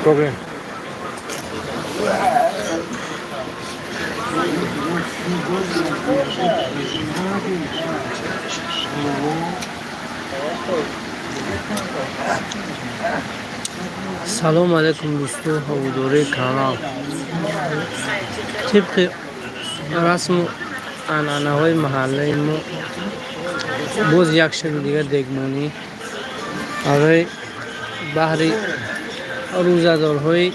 Problem. Салому алайкум, дӯсту ҳаводории канал. Тибқи расму анъанаҳои маҳаллаи мо, боз як шаби дигар дегмонӣ барои баҳри рӯзадорҳои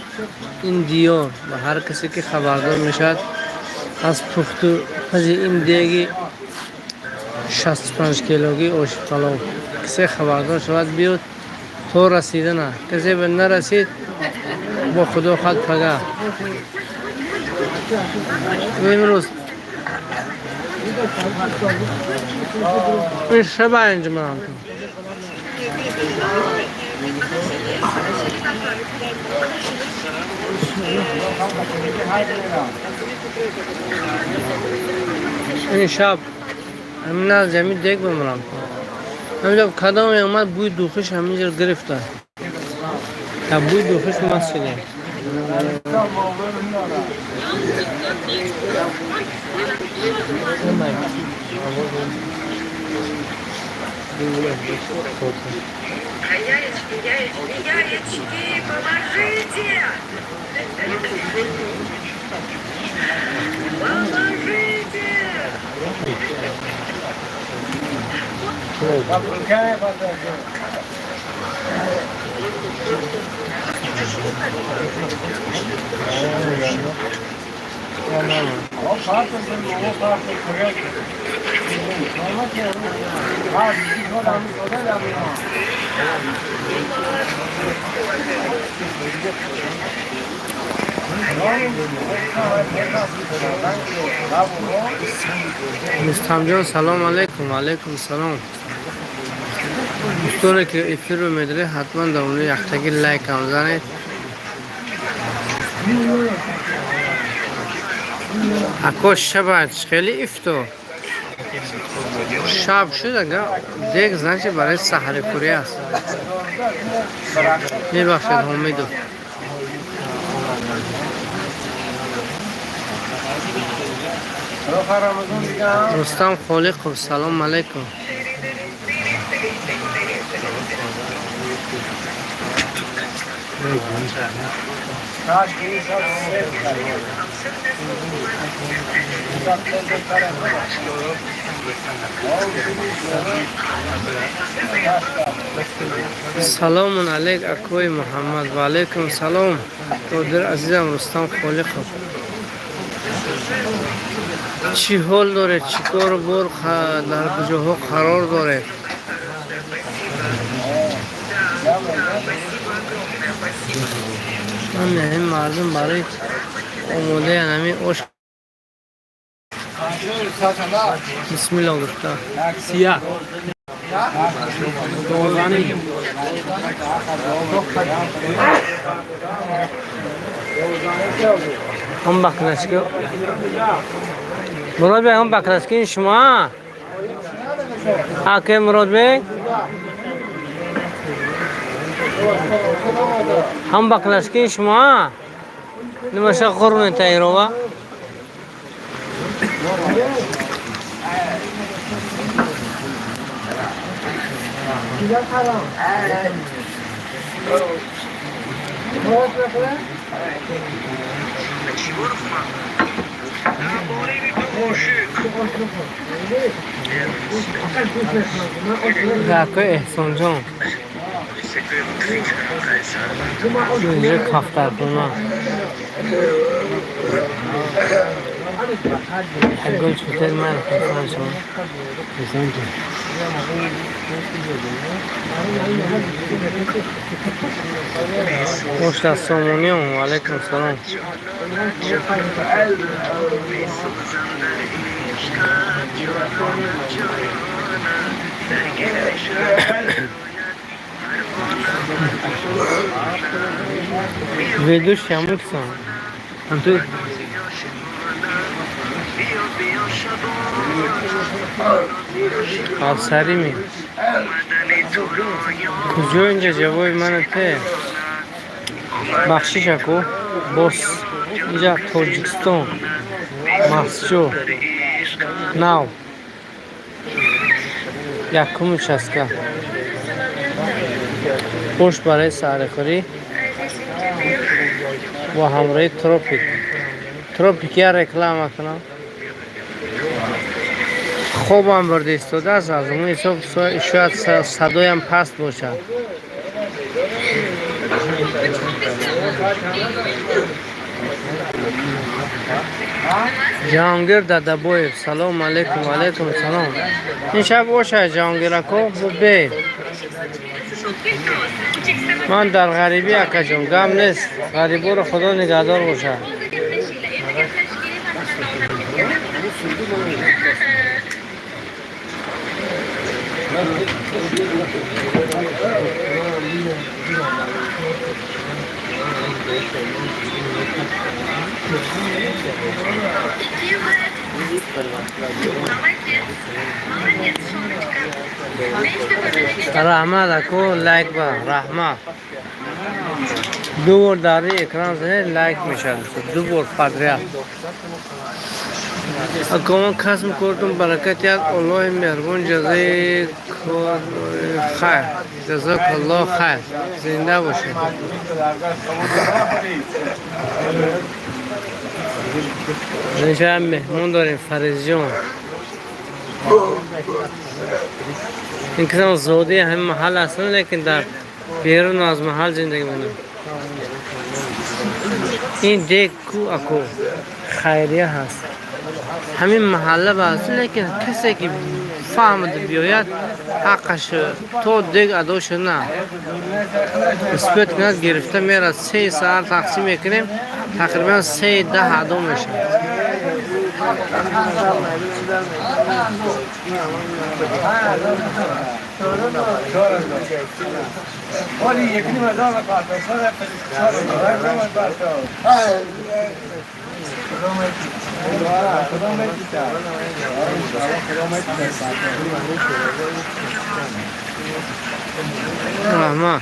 ин диёр ва ҳар касе, ки хабардор мешавад аз пухту пази ин деги 65 килогӣ оши палов, касе хабардор шавад, биёд то расидана. Касе ба нарасид, бо худо хад пага. Имрӯз ин шаба инҷа манам. Ин шаб ҳамин аз ҳамин дег бимурам. Ҳаминҷо кадоме омад, бӯи духиш ҳаминҷо гирифта. Та бӯи духиш маст шудем. Яечки, яечки, яечки, поможите! Поможите! Рустамҷон, салом алайкум. Алайкум салом. Дӯстоне, ки эфирро медоред, ҳатман дар он яктаги лайкам занед. Ако, шаба хеле ифтор шаб шуд, ага дег, значит, барои саҳарихӯрӣ аст. Мебахшед, Ҳомидов. Рустам Холиқов, салом алайкум. Саломун алайк, акои Муҳаммад. Ва алайкум салом, додир азизам Рустам Холиқов. Чӣ ҳол доред, чӣ кору бор, дар куҷоҳо қарор доред? Ман ҳамин мардум барои омодаи ҳамин ош бисмилло гуфта. Сия. Дозани. Ҳам баклашки Муродбек, ҳам баклашки шумо, аке Муродбек, ҳам баклашки шумо нимаша ғур метаирова. Акои Эҳсонҷон, инҷо кафтархона. Гул чутер ман хурсанд шудам. Хуш аз сомониён. Ва алайкум салом. Ведущий Амурсан. Антон. Афсарими. Куҷо инҷа ҷавоби мана те? Бахшиш, аку, бос. Инҷа Тоҷикистон. Махсчо. Нав. Якум участка. Ош барои саҳрихӯрӣ бо ҳамроҳи Тропик. Тропик я реклама кунам. Хобам бурда истодааст, аз он ҳисоб шояд садоям паст бошад. Ҷаҳонгир Дадабоев, салому алайкум, алайкум салом. Ин шаб оша, Ҷаҳонгир ако, бе. Ман дар ғарибӣ, акаҷон, гам нест. Ғариборо Худо нигаҳдор бошад. Раҳмат, аку, лайк ба раҳмат. Ду бор дар рӯи экран занед, лайк мешавад. Ду бор подряд. Акомон касм кортун баракат як Аллоҳи меҳрубон ҷазои кор хайр. Ҷазокаллоҳ хайр. Зинда бошед. Инҷа меҳмон дорем, Фаризҷон. Ин касам зодаи ҳамин маҳал ҳастанд, лекин дар берун аз маҳал зиндагӣ мекунанд. Ин дег ку, аку, хайрия ҳаст. Ҳамин маҳалла ба ҳаст, лекин касе ки фаҳмад биёяд, ҳаққаш то дег адо шуда исбот кунад, гирифта мерад. 3 саат тақсим мекунем, тақрибан 3:10 адо мешавад. Раҳмат.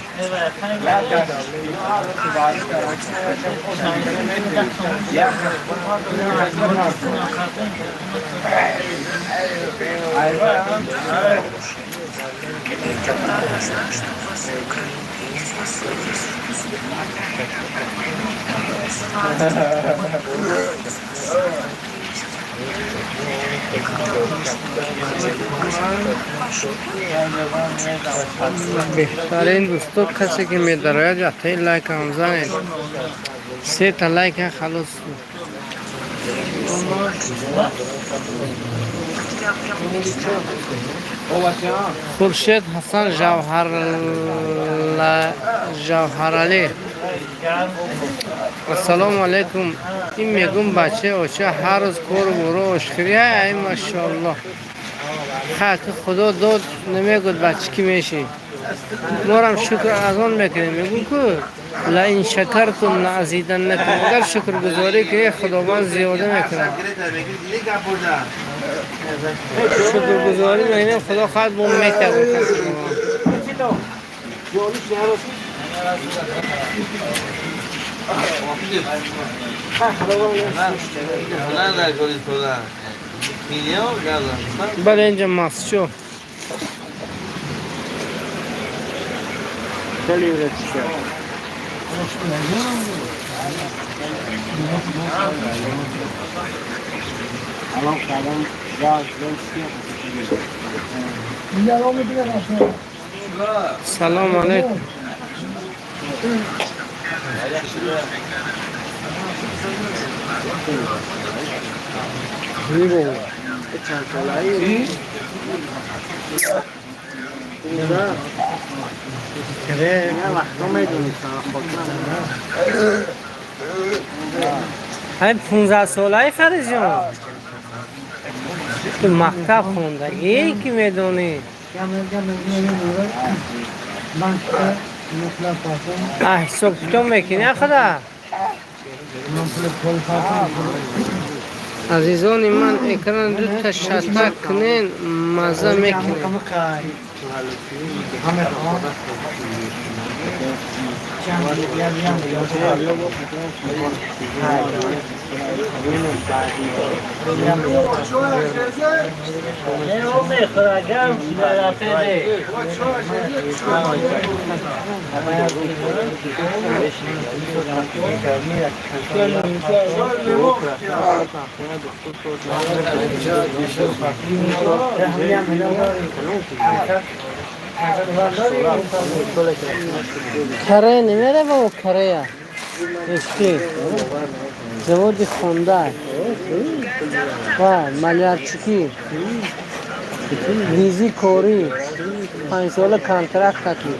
Беҳтарин дӯсто, касе ки медарояд, яктаи лайкам занед. Сета лайка, халос. Хуршед Ҳасан Ҷавҳаралӣ. Ассалому алайкум. Ин мегум бачаи оча ҳар рӯз кору боро ошхӯрӣ, ай машоаллоҳ. Ха, ки Худо дод, намегӯд бача ки мешӣ. Морам шукр аз он мекунем. Мегӯм ку لئن شکرتم لأزیدنکم. Агар шукргузорӣ кунед, Худованд зиёда мекунад. Шукргузорӣ мекунем, Худо хоҳад бо метавон. Бале, инҷа масчо. Салому алайкум. Ҳамин 15 солаи, Фаризҷон, ту мактаб хондагӣ ки медонӣ. Ҳисоб китоб мекунӣ, худа. Азизони ман, экран дута шата кунен, мазза мекунем. Корея намеравам, Корея. Ишти. Заводи Хондай. Ва малярчикӣ. Визи корӣ. 5 сола контракт кати.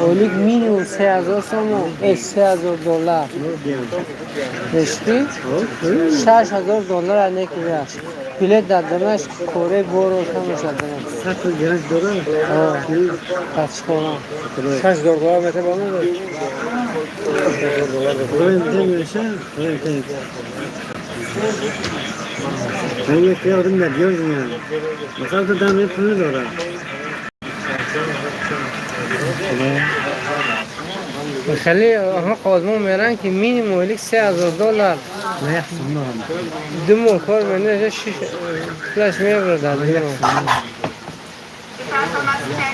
Ойлик минимум 3000 сомон, 3000 доллар. Ишти? 6000 доллар неки бияш. Билет дар данаш, кораи боро ҳамаш дар данаш. Тачхона. 6000 доллар метавонад? من یک آدم ندیار میاد مثلا تو دم پول دارم. Хеле ҳама қозмон меран, ки минимум ойлик 3000 доллар. نه یخ دارم. 2 моҳ кор менеҷа, шиш пулаш мебарад дар 2 моҳ.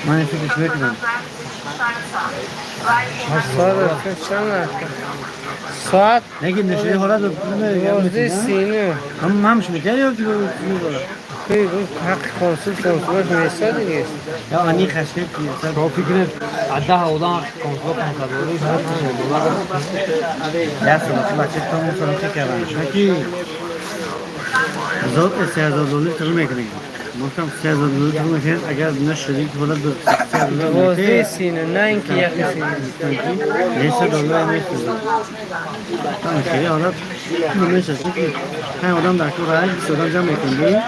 من فکرش میکنم. ساعت چند؟ ساعت نگی نشوی حالت 12:39. هم همش میکنه یا داره؟ ҳаққи консул консулаш меса диге. یا انی خشک. شما فکر کنید 10 آدم консул 500 доллар 1000 доллар. 10 سال بچه تا اون سال چه کردن چون هزار 3000 دلار تر میکنیم، گفتم 3000 دلار تر میکنیم، اگر نشدی که حالت 3000 دلار. 12:39، نه اینکه 1:39. نیست دلار نیست. خیلی حالت نمیشه که پنج آدم در کار رای 20 آدم جمع میکنیم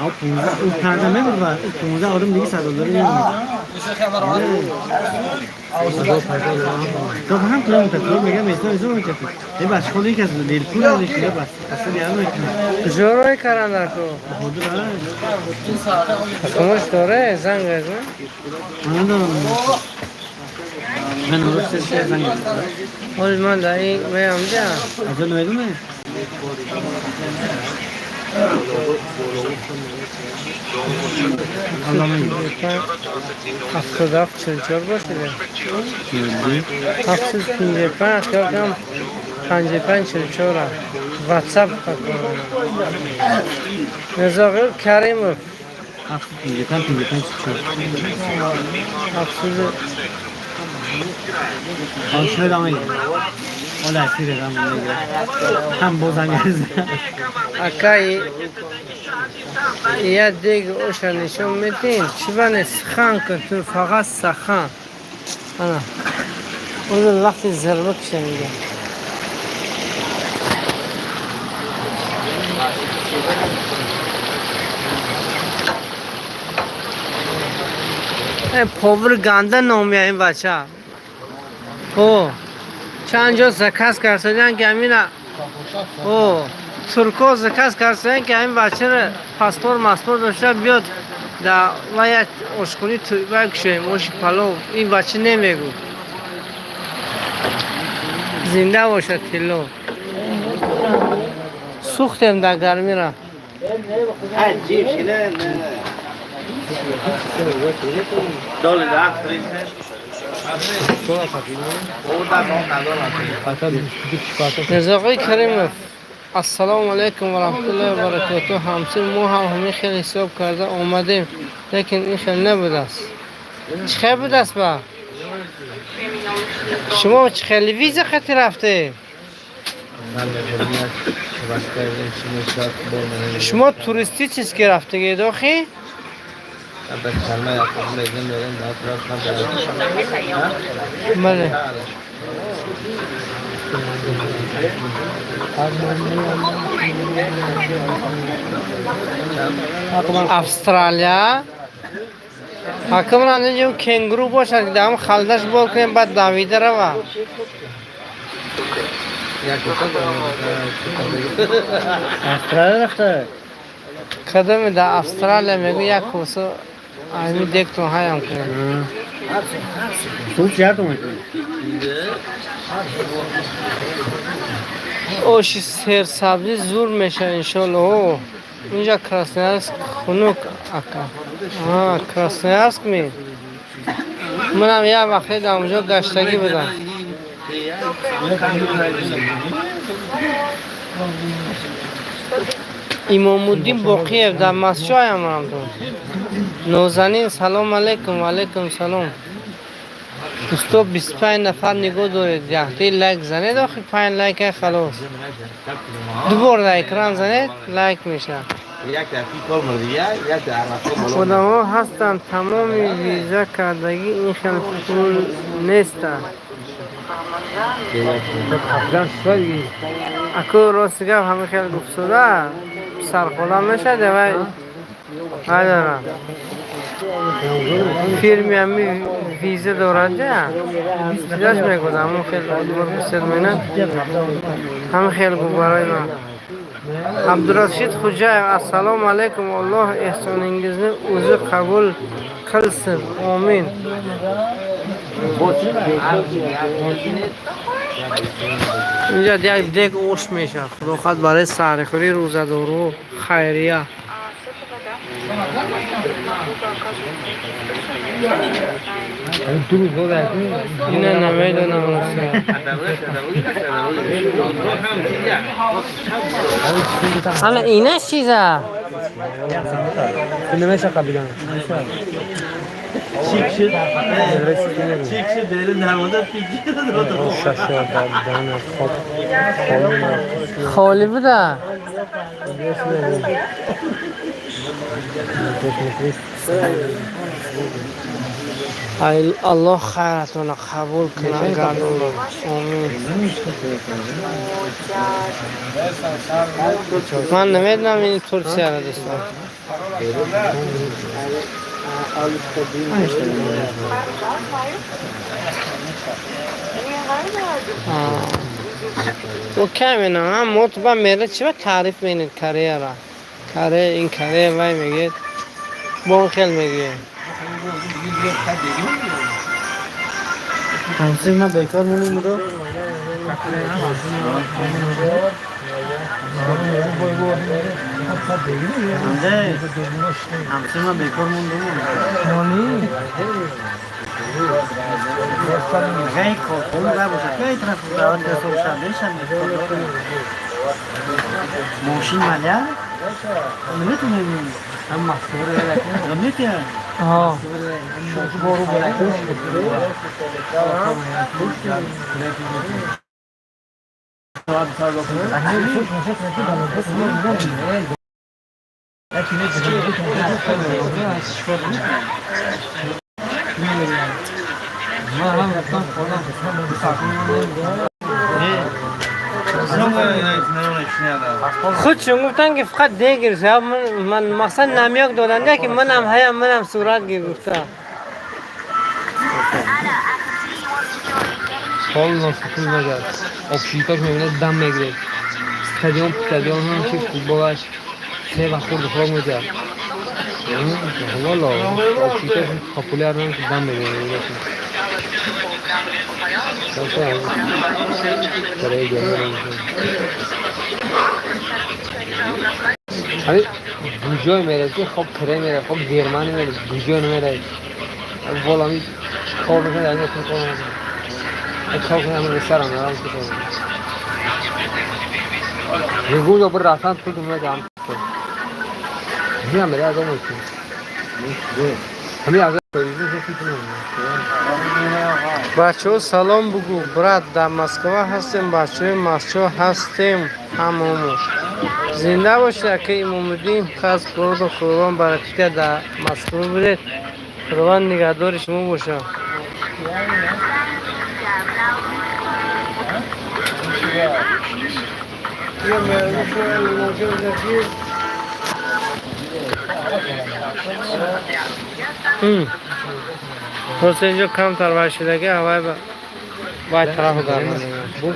او 15 او 5 میبرد و 15 آدم دیگه 100 دلار نمیده. تو هم کلام تکرار میگم، مثلا مثلا میگم این بچه خود یک از لیورپول از یکی بس اصلا یادم نمیاد. Ҷорой каран дар ко. حدود Хомӯш дора, занг зан. من ندارم، من روز سه زنگ. ҳоли ман дар ин меам да. از اون نمیدونم. الله میگه. 77 44 бошида. 755 хиёл кам 55 44 ватсап. Мирзоғир Каримов. 755 55 4. ҳафтсуду آشنا دامه حالا اسیر دام میگه هم بازم. Акай, я дег оша нишон медиҳем, чӣ бане сухан кун ту, фақат сахан. Ана ӯ вақти зарба киша мегӯяд. Повар ганда номя ин бача. О, чанд ҷо заказ карсадан, ки ҳамина о турко заказ карсадан, ки ҳамин бачаро паспорт маспорт дошта биёд да ва як ошхони вай кушоем, оши палов. Ин бача немегӯ. Зинда бошад тилло. Сӯхтем дар гармира. عجیب نه نه دول ده. Мирзоқои Каримов, ассалому алайкум ва раҳматуллоҳи ва баракотуҳ. Ҳамсир, мо ҳам ҳамин хел ҳисоб карда омадем, лекин ин хел набудааст. Чӣ хел будааст? Ба шумо чӣ хели виза хати рафтем? Шумо туристически рафтагед охи? Бале. Австралия ҳакимран инҷо кенгуру бошад, ки даҳам халдаш бор кунем, баъд давида рава. Австралия рафта. Кадаме дар Австралия мегӯ, як курсо ами дектон ҳаям кунем. Суд чиятон мекунӣ? Оши серсабзӣ зур мешавад, иншоалло. Инҷа Красноярск хунук, ака. Красноярск ми? Манам як вақте дар онҷо гаштагӣ будам. Имомуддин Боқиев дар Масҷоям рамдон. Нозанин, салом алейкум. Ва алейкум салом. Усто, 25 нафар нигоҳ доред, яхти лайк занед, охи панҷ лайка халос. Дубор дар экран занед, лайк мешавад. Одамо ҳастанд, тамоми виза кардагӣ ин хел пул нестанд. Аку, рости гап, ҳама хел гуфтсода сархола мешавад, вай надорам. Фирми ҳами виза дорад, чизаш мегӯд, ҳамон хел бисёр менад, ҳама хел гуфт барои ман. Абдурашид Хуҷаев, ассалому алайкум, Аллоҳ эҳсоningizni o'zi qabul qilsin, омин. Инҷа як дег ош мешавад, худо хоҳад, барои саҳрихӯрии рӯзадору хайрия. Ина намедонам. Ҳала ина чиза? Холӣ буда? Аллоҳ хайратонро қабул кунад, гардонад. Омин. Ман намедонам ин Турсияро, дӯстон. Окей, менам мо ба мера чи ба таъриф менед Кореяра? Корея, ин Корея, вай мегӯед, бон хел мегӯед. Ҳамсин ма бекор монем буда. Ҳамсин ма бекор мондум. Гай корхона набошад, гай тараф даъват карда бошад, мошин маля? Наметонем. Наметонем. Худшон гуфтанд, ки фақат дег гирифта. Ман мақсад намёк доданда, ки манам ҳаям, манам сурат гир гуфта. Ҳол носукун нагар. Обшиташ мебинад, дам мегиред. Стадион, стадион ҳам чи футболаш се вақт хурду хӯрок медиҳад. Валло, обшиташ популяр ҳам ки дам мегиред. Ҳамин гуҷой мерад, ки хоб кире мерад, хоб Германия мерад, гуҷой намерад. Вол ҳамин кор мекунад, ҳамин кор мекунад. Кор кунад, ҳамин сарам нарам ки кор мекунад. Мегӯям, бир рафтан пул медиҳам. Ҳамин мерад, одам мекунад. Ҳамин аз Бачаҳо, салом бугӯ, брат. Дар Москва ҳастем, бачаҳои Москва ҳастем ҳамамо. Зинда бошед, ака Имомуддин. Хас худо, Худованд баракатия. Дар Москва будед, Худованд нигаҳдори шумо бошад. Просто инҷо камтар вай шудаги, ҳавай вай тарафу гарман.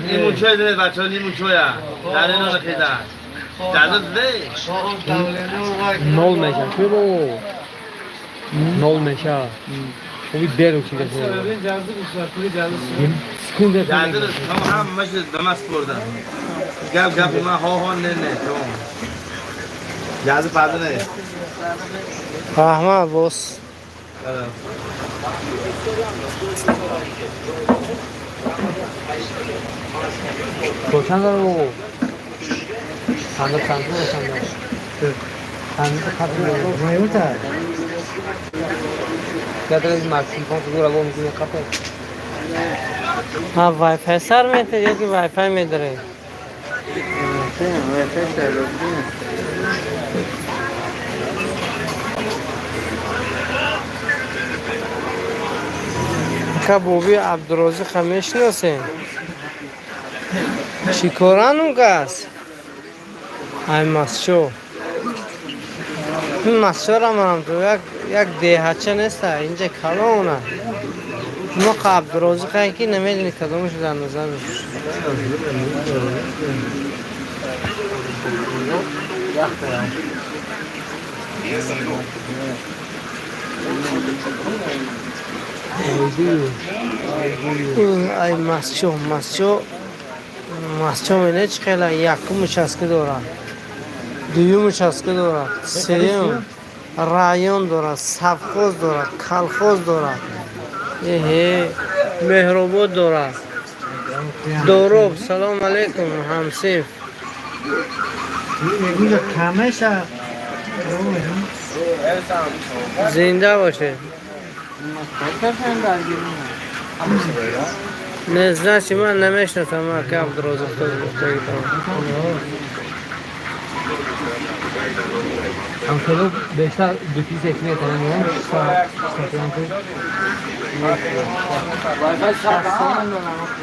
لیمون چای داره بچه ها، لیمون چای در اینا نخیدن جزا ده. Нол меша. Чуро? Нол меша. Оби беру чи гашта. Секунда. جزا ده تمام، همش دمس بردن. گپ گپ من ها ها، نه نه، تمام. جزا فردا نه. Раҳмат бос. آره. Чанд дора? Чанд чанд чанд чанд Майута. Ядра максим фон гура лом гуна капе. Ҳа, вайфай сар метед ё ки вайфай медаред? Вайфай сар. Ака Боби Абдурозиқа мешиносем? Чӣ коран он кас? Ай, Масчо, ин Масчора манам ту як деҳача неста, инҷа калона. Мо Абдурозиқае ки намедонӣ кадомашо дар назар мешошт. Ай, Масчо, Масчо, Масчо мене чӣ хела якум участка дорад, дуюм участка дорад, сеюм район дорад, совхоз дорад, колхоз дорад, эҳе, Меҳробод дорад. Дороб, салом алейкум, ҳамсинф. Мегӯя камеша. Зинда бошед. Не, значит, ман намешиносам, ака Абдурозиқ гуфтагитон. Ҳамсало бештар ду пис як метавонем. Сатан ку.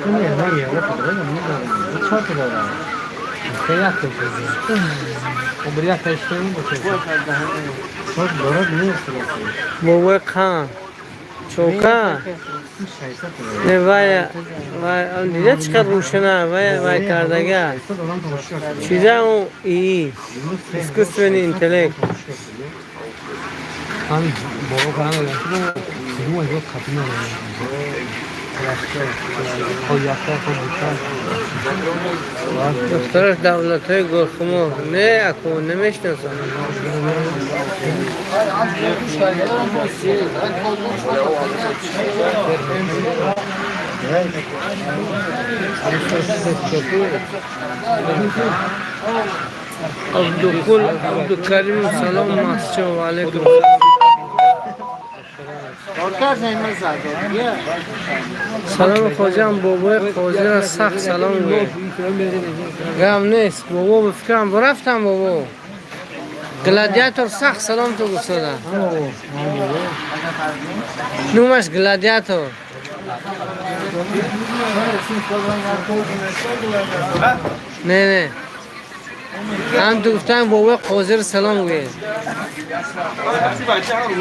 Не, не, я чор та дорам. Хеле як та шуд. Обри як та шуд боше. Чор дорад нест. Бобои қан чока не, вай вай, дида чӣ қадр рӯшана, вай вай кардага чиза, он ии искусственный интеллект. Ҳамин бобо кардам. Мо як қапина. Хо якта, хо дута. Духтараш давлатҳои Голхумор. Не, аку, намешиносам. Абдукул Абдукарим, салом, Масчо, ва алейкум. Салом, хоҷам. Бобои қозира сахт салом гӯед. Гам нест, бобо, ба фикрам рафтам. Бобо Гладиатор сахт салом ту гуфтода. Номаш Гладиатор. Не, не, ҳам ту гуфтам, бобои қозир салом гӯед. بچه هم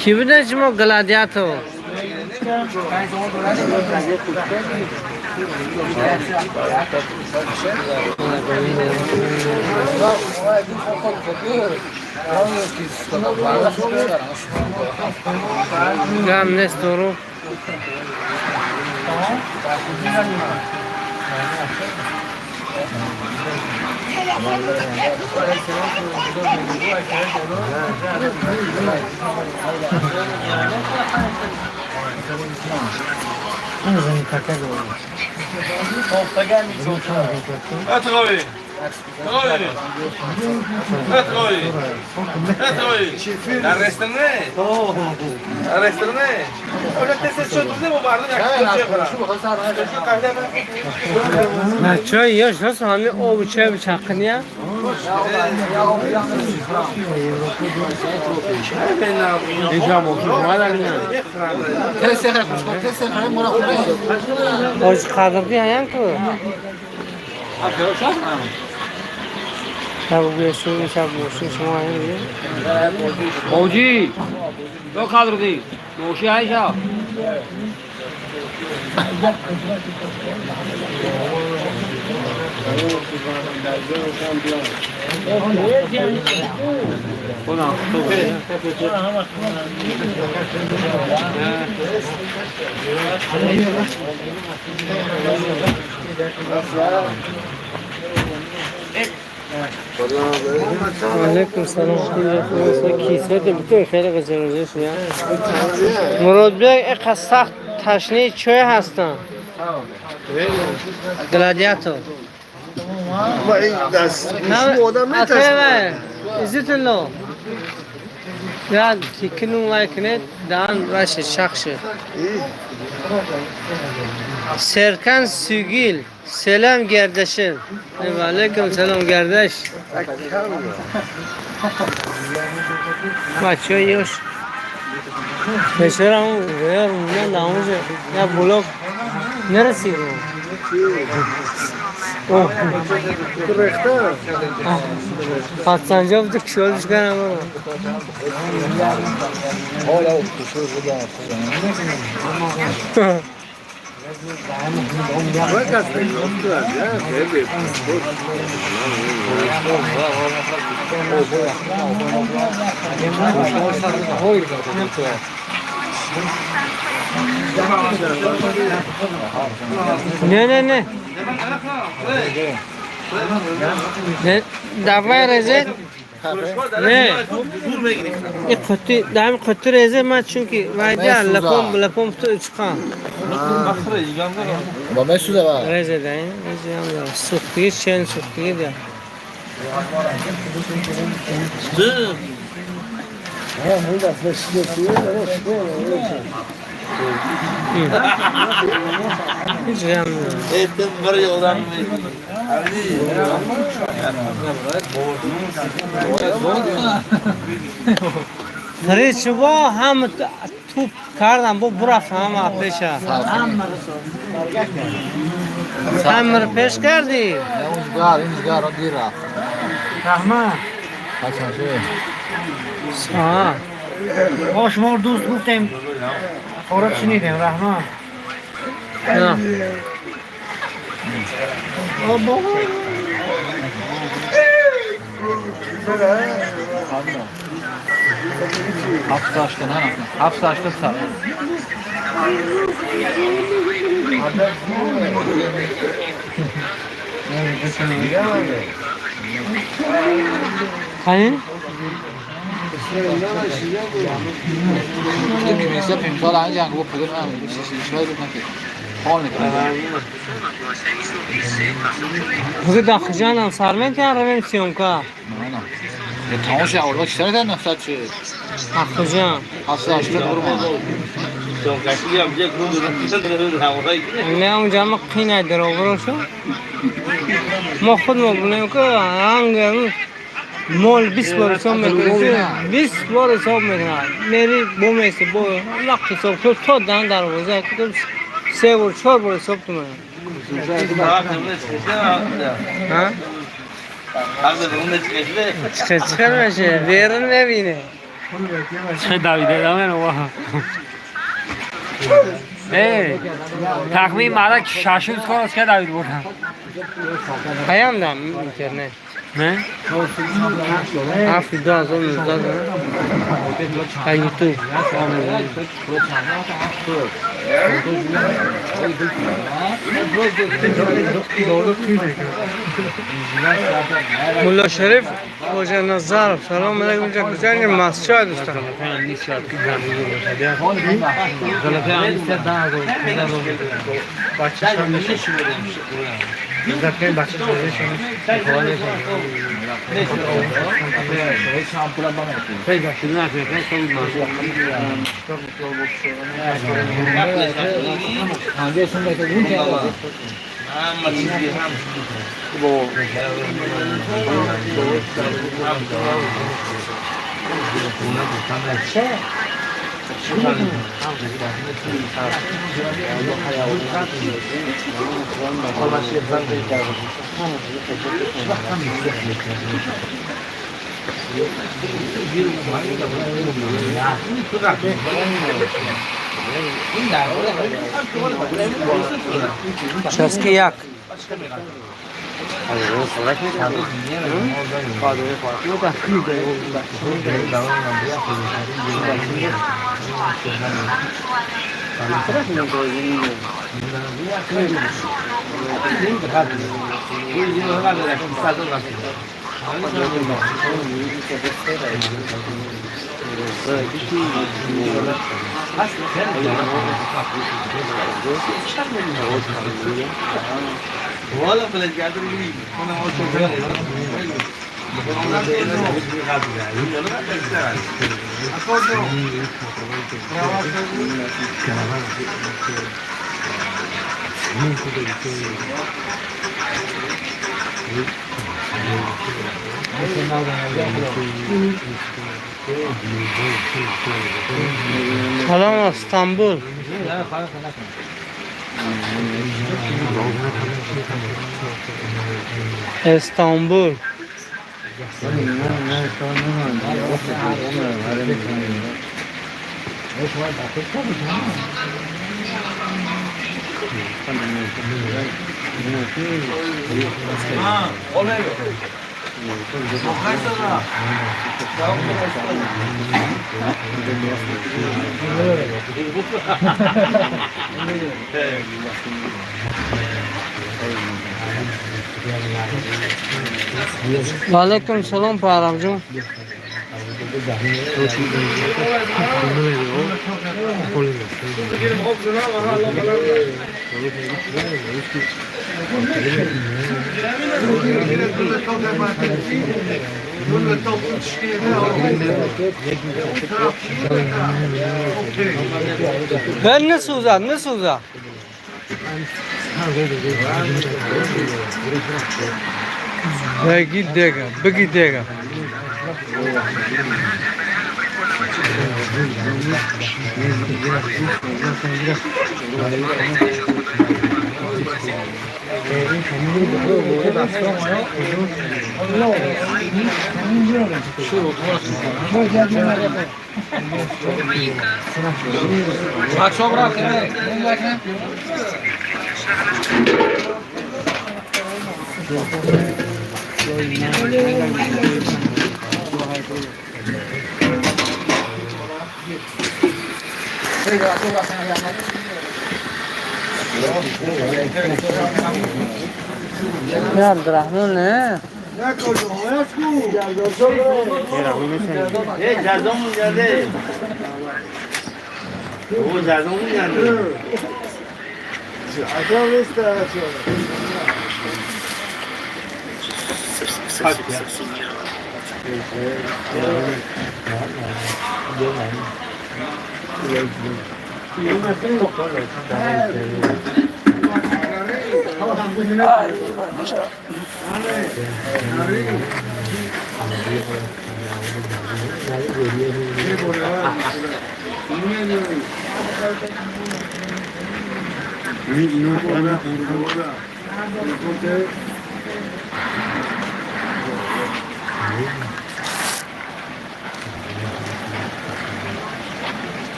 Кӣ будан шумо, Гладиатор? Гам нест, дору. Зани така говори. اتقابی. در رستنه در رستنه بچه های یاش هست همه آب و چای بچقنیه آج قدردی هیان که شب بیشون شب موشی شما هیان دیگه موجی تو قدردی موشی های شب علیکم سلام. کیسه بتون خیلی قزلوزه شد. مراد بیگ اینقدر سخت تشنه چای هستن. گلادیاتور. ما این دست گوشی آدم میترسه. عزت الله. یا تکنون لایک دان باشه شخص. Serkan Sügil. Selam kardeşim. Aleyküm selam kardeş. بچه یوش پسرم غیر من داموزه یا بلوک نرسید. اوه رخته پاتسانجا بود کشولش کنم. نه نه نه نه давай резет. نه این قطی دم قطی رزه من چون که وایده لپم لپم تو چقام با مسوده با رزه ده رزه هم داره سوختگی چند سوختگی ده هیچ غم فرید شما هم توپ کردم با برفت همه پیشه همه رو پیش کردی؟ اونجا دیر رفت رحمت ما شما رو دوست گفتیم خورد شنیدیم رحمت. نه هفت هشت نه هفت هشت سر hani? بگو داخل جانم سرمن که رویم سیومکا. تماشا آورد چه در نفسات چه؟ داخل جان. نه اونجا ما قینه در آورشو. ما خود ما بودیم که هنگ مال 20 بار حساب میکنه 20 بار حساب میکنه میری بومیسی بو لق حساب کرد تا دن دروازه کدوم 3 بار 4 بار حساب کنه. ها؟ چه میشه؟ بیرون میبینه. چه دویده دامن واه. ای تخمین مالک شاشون کار است که دوید بردم. پیام دام اینترنت. نه؟ 7 2019 تا یوتیوب. ملا شریف خوجه نظر سلام علیکم جان مسجد دوستان. Часки як. Салом, Стамбул. Истанбул. Валейкум салом, Парамҷон. Ben ne suzan, ne suzan? Беги дега, беги дега. Не Абдурахмон, не?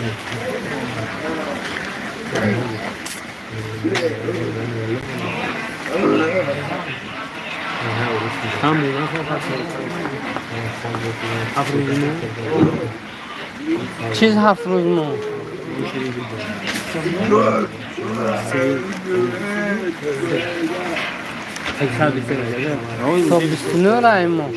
Чиз 7 рӯз мо. То 29 раем мо.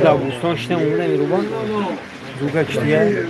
Дар Бӯстон шитам омадам Ирубон зуга киштия.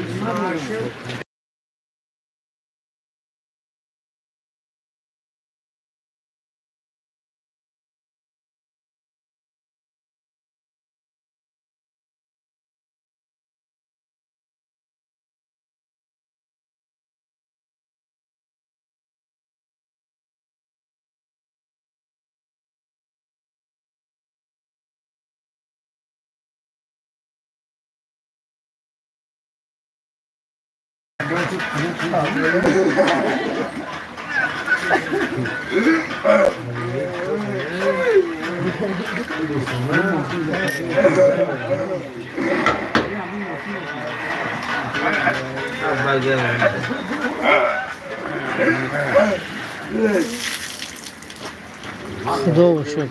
Худо шуд.